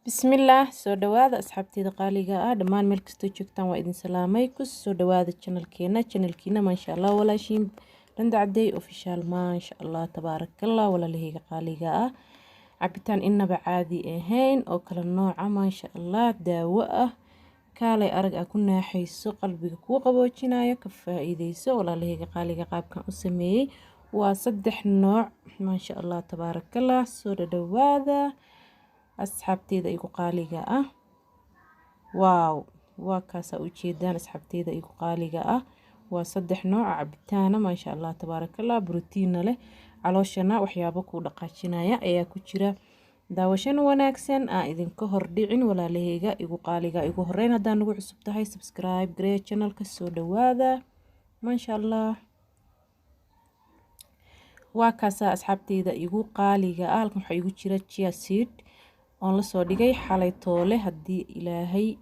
Bismillaah, soo dhawaada asxaabteyda qaaliga ah, dhammaan meel kastoo joogtaan waa idin salaamay. Ku soo dhawaada channelkeena, channelkiina, maasha Allah, walaashiin Randa Cadey Official. Maasha Allah, tabaarakallah, walaalahayga qaaliga ah, cabitaan inaba caadi ahayn oo kala nooca, maasha Allah, daawo ah, kaalay arag aa ku naaxayso, qalbiga kuu qaboojinayo, ka faa-iideyso walaalahayga qaaliga. Qaabkan u sameeyey waa saddex nooc, maasha Allah, tabaarakallah. Soo dhadhawaada asxaabteyda igu qaaliga ah. Waaw, waa kaasaa ujeedaan asxaabteyda igu qaaliga ah, waa saddex nooc cabitaana, maasha Allah, tabaarakallah, brotiinna leh, calooshana waxyaabo kuu dhaqaajinaya ayaa ku jira. Daawashana wanaagsan. Aan idinka hordhicin walaalahayga igu qaaliga, igu horeyn haddaa nagu cusub tahay, subscribe garee channelka. Soo dhawaada, maasha Allah. Waa kaasaa asxaabteyda igu qaaliga ah. Halkan waxaa igu jira chia seed oon lasoo dhigay xalay toole, haddii Ilaahay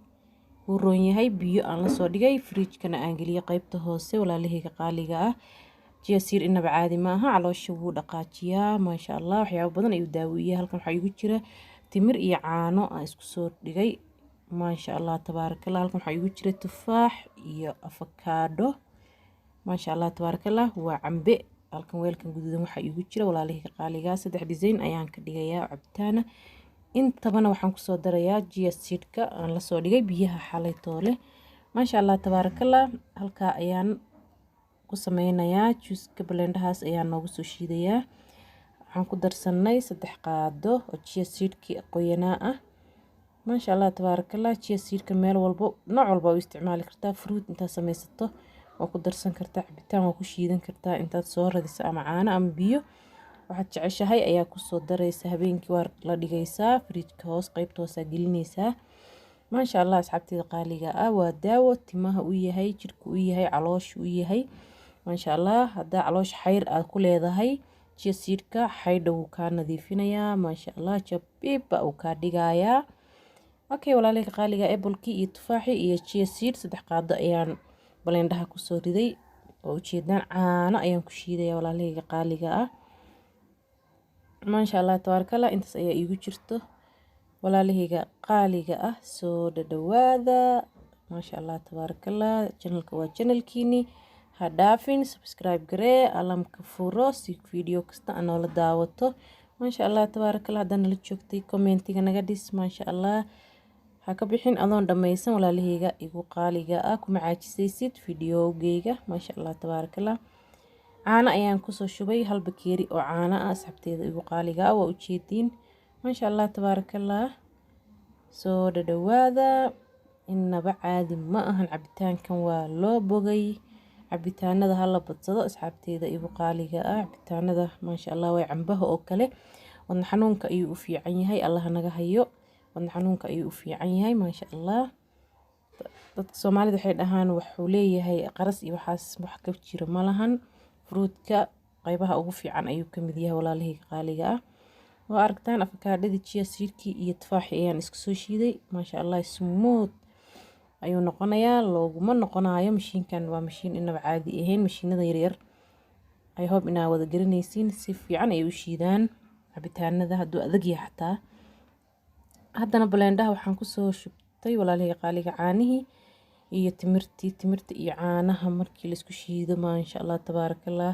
uu roon yahay, biyo aan lasoo dhigay, fridgekana aan geliyay qeybta hoose. Walaalahayga qaaliga ah, chia seed inaba caadi ma aha, caloosha wuu dhaqaajiyaa, maasha Allah, waxyaabo badan ayuu daaweeyaa. Halkan waxaa igu jira timir iyo caano aan isku soo dhigay, maasha Allah, tabaarakallah. Halkan waxaa igu jira tufaax iyo afakaadho, maasha Allah, tabaarakallah, waa cambe. Halkan weelkan guduudan waxaa igu jira, walaalahayga qaaliga, saddex design ayaan ka dhigayaa cabitaana. Intabana waxaan kusoo darayaa chia seedka aan lasoo dhigay biyaha xalay toole, maasha Allah, tabaarakallah. Halkaa ayaan ku sameynayaa juuska, blenderhaas ayaan noogu soo shiidayaa. Waxaan ku darsanay 3 qaado oo chia seedkii qoyanaa ah, maasha Allah, tabaarakallah. Chia seedka meel walbo, nooc walba u isticmaali kartaa. Fruit intaad sameysato waa ku darsan kartaa, cabitaan waa ku shiidan kartaa. Intaad soo radiso ama caano ama biyo, waxaad jeceshahay ayaa kusoo daraysa. Habeenkii waa la dhigaysaa fridgeka hoos, qeybta hoosaa gelinaysaa, maasha Allah. Asxaabteeda qaaliga ah, waa daawo, timaha u yahay, jirka u yahay, caloosha u yahay, maasha Allah. Haddaa caloosha xayr aad ku leedahay, chia seedka xaydha wuu kaa nadiifinayaa, maasha Allah, jabiibba uu kaa dhigayaa. Okay, walaalihii qaaliga, applekii iyo tufaaxii iyo chia seed 3 qaado ayaan blenderha kusoo riday oo ujeedaan. Caano ayaan ku shiidaya, walaalahayga qaaliga ah, maasha Allah, tabaarakallah. Intaas ayaa iigu jirto, walaalahayga qaaliga ah. Soo dhadhawaada, maasha Allah, tabaarakallah. Channelka waa channelkiini, ha dhaafin, subscribe garee, alamka furo si video kasta aa noola daawato, maasha Allah, tabaarakallah. Haddaa nala joogtay, commentiga naga dhis, maasha Allah. Ha ka bixin adoon dhammaysan, walaalahayga igu qaaliga ah, kuma caajisaysid videogeyga, maasha Allah, tabaarakallah. Caano ayaan kusoo shubay, hal bakeeri oo caano ah, asxaabteeda igu qaaliga ah, waa ujeediin, maasha Allah, tabaarakallah. Soo dhadhawaada, inaba caadi ma ahan cabitaankan, waa loo bogay. Cabitaanada hala badsado, asxaabteeda igu qaaliga ah. Cabitaanada, maasha Allah, way cambaha oo kale wadna xanuunka ayuu u fiican yahay, Allah naga hayo, wadna xanuunka ayuu u fiican yahay, maasha Allah. Dadka Soomaalida waxay dhahaan wuxuu leeyahay qaras iyo waxaas, wax ka jiro ma lahan. Fruitka qaybaha ugu fiican ayuu ka mid yahay, walaalahayga qaaliga ah. Waa aragtaan, afakaadhadii, chia seedkii iyo tufaaxii ayaan isku soo shiiday, maasha Allah, smooth ayuu noqonayaa, looguma noqonayo. Mashiinkan waa mashiin inaba caadi ahayn, mashiinada yaryar, I hope inaa wada garanaysiin, si fiican ay u shiidaan cabitaanada hadduu adag yahay xataa. Haddana blenderha waxaan kusoo shubtay, walaalahayga qaaliga, caanihii iyo timirtii. Timirta iyo caanaha markii laisku shiido, maasha Allah, tabaarakallah,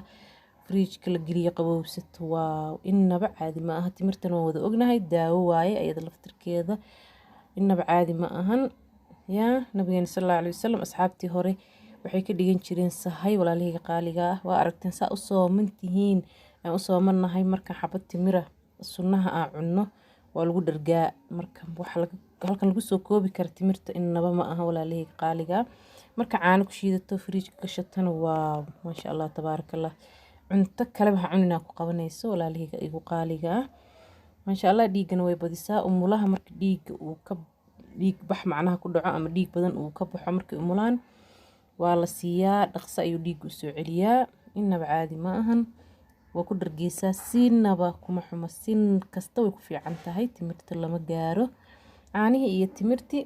fridgeka la geliyo, qabowsato, waaw, inaba caadi ma aha. Timirtana waan wada ognahay, daawo waaye iyada laftirkeeda, inaba caadi ma ahan. Yaa nabigeena sal Allahu alayhi wasalam, asxaabtii hore waxay ka dhigan jireen sahay. Walaalahayga qaaliga ah, waa aragteen saa u sooman tihiin, aan u soomannahay. Marka xabad timira sunnaha aan cunno waa lagu dhargaa. Marka waxa halkan lagu soo koobi kara timirta inaba ma aha, walaalahayga qaaliga. Marka caano ku shiidato, fridgeka gashatana, waa maasha Allah, tabaarakallah, cunto kaleba ha cuninaa ku qabanayso, walaalahayga igu qaaliga ah, maasha Allah. Dhiiggana way badisaa. Umulaha marka dhiigga uu ka dhiig bax macnaha ku dhaco ama dhiig badan uu ka baxo markay umulaan, waa la siiyaa, dhaqso ayuu dhiigga usoo celiyaa. Inaba caadi ma ahan, waa ku dhargeysaa, siinaba kuma xumo, sin kasta way ku fiican tahay. Timirta lama gaaro. Caanihii iyo timirtii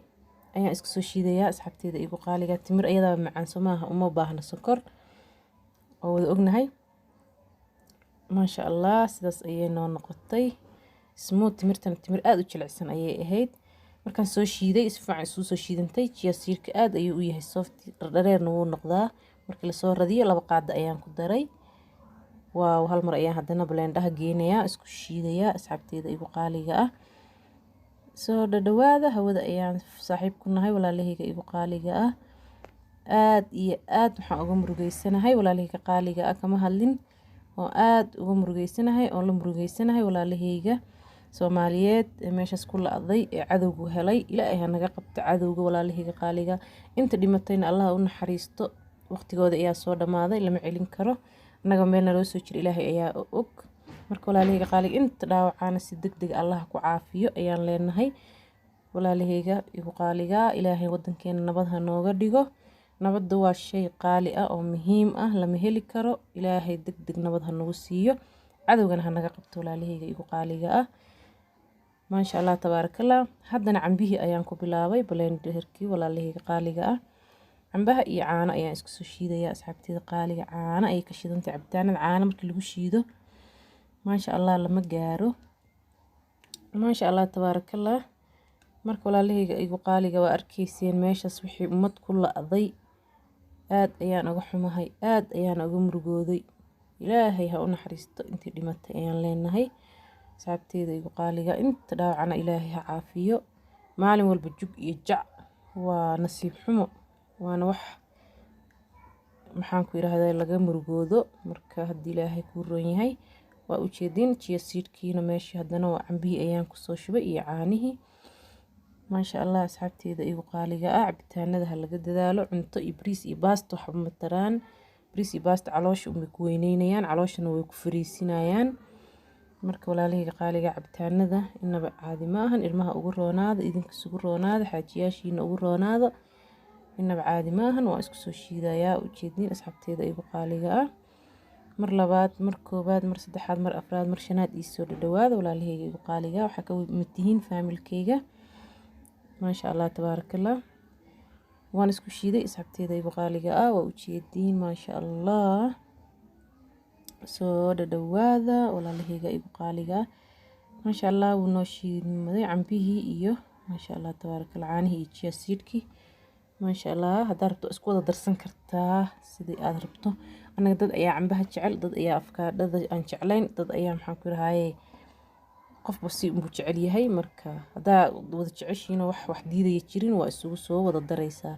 ayaan isku soo shiidayaa, asxaabteeda igu qaaliga. Timir ayadaa macaan soo maaha, uma baahna sokor, oo wada ognahay, maasha Allah. Sidaas ayay noo noqotay smooth. Timirtana timir aada u jilicsan ayay ahayd. Markaan soo shiiday, si fiican isuu soo shiidantay. Chia seedka aad ayuu u yahay soft, dhardhareerna wuu noqdaa markii lasoo radiyo. 2 qaado ayaan ku daray. Waaw, hal mar ayaan haddana blenderha geenayaa, isku shiidayaa. Asxaabteeda igu qaaliga ah, soo dhadhawaada. Hawada ayaan saaxiib ku nahay. Walaalahayga igu qaaliga ah, aad iyo aad waxaan uga murugeysanahay, walaalahayga qaaliga ah, kama hadlin oo aad uga murugeysanahay oon la murugeysanahay walaalahayga Soomaaliyeed ee meeshaas ku la-day ee cadowgu helay. Ilaahay ha naga qabto cadowga. Walaalahayga qaaliga, inta dhimatayna Allah u naxariisto. Waqtigooda ayaa soo dhammaaday, lama celin karo. Annaga meel naloo soo jira Ilaahay ayaa og. Marka walaalahayga qaaliga, inta dhaawacaana si deg deg Allah ku caafiyo ayaan leenahay. Walaalahayga igu qaaliga, Ilaahay wadankeena nabad ha nooga dhigo. Nabadda waa shay qaali ah oo muhiim ah, lama heli karo. Ilaahay deg deg nabad ha nagu siiyo, cadowgana ha naga qabto. Walaalahayga igu qaaliga ah, maasha Allah, tabaarakallah. Haddana cambihii ayaan ku bilaabay blenderkii. Walaalahayga qaaliga ah, cambaha iyo caano ayaan isku soo shiidayaa. Asxaabteeda qaaliga, caano ayay ka shidantay cabitaanada. Caano markii lagu shiido, maasha Allah, lama gaaro. Maasha Allah, tabaarakallah. Marka walaalahayga igu qaaliga, waa arkayseen meeshaas wixii ummad ku la-day. Aad ayaan uga xumahay, aad ayaan uga murugooday. Ilaahay ha u naxariisto intii dhimatay ayaan leenahay. Asxaabteeda igu qaaliga, inta dhaawacana Ilaahay ha caafiyo. Maalin walba jug iyo jac waa nasiib xumo, waana wax, maxaan ku yidhaahdaa, laga murugoodo. Marka haddii Ilaahay kuu roon yahay, waa ujeedin chia seedkiina meeshii. Haddana waa cambihii ayaan kusoo shubay iyo caanihii. Maasha Allah, asxaabteeda igu qaaliga ah, cabitaanada ha laga dadaalo. Cunto iyo bariis iyo baasto waxba ma taraan. Bariis iyo baasto caloosha unbay ku weyneynayaan, calooshana way ku fariisinayaan. Marka walaalahayga qaaliga, cabitaanada inaba caadi ma ahan. Ilmaha ugu roonaada, idinka isugu roonaada, xaajiyaashiina ugu roonaada. Inaba caadi ma ahan. Waan isku soo shiidayaa, ujeedin asxaabteeda igu qaaliga ah. Mar labaad, mar koobaad, mar saddexaad, mar afraad, mar shanaad, iisoo dhadhawaada. Walaalahayga igu qaaliga, waxaa ka mid tihiin faamilkayga. Maasha Allah, tabaarakallah. Waan isku shiiday, asxaabteeda igu qaaliga ah, waa ujeediin. Maasha Allah, soo dhadhawaada walaalahayga igu qaaliga ah. Maasha Allah, wuu noo shiidmaday cambihii iyo, maasha Allah, tabaarakallah, caanihii iyo chia seedkii. Maasha Allah, haddaa rabto isku wada darsan kartaa sidii aad rabto. Annaga dad ayaa cambaha jecel, dad ayaa afkaadhada aan jeclayn, dad ayaa, maxaan ku rahaye, qofba si unbuu jecel yahay. Marka haddaa wada jeceshiina, wax diidaya jirin, waa isugu soo wada daraysaa.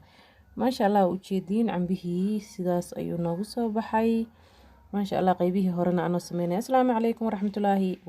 Maasha Allah, waa ujeediin cambihii sidaas ayuu noogu soo baxay. Maasha Allah, qaybihii horena anoo sameynaya. Asalaamu calaykum waraxmatullaahi.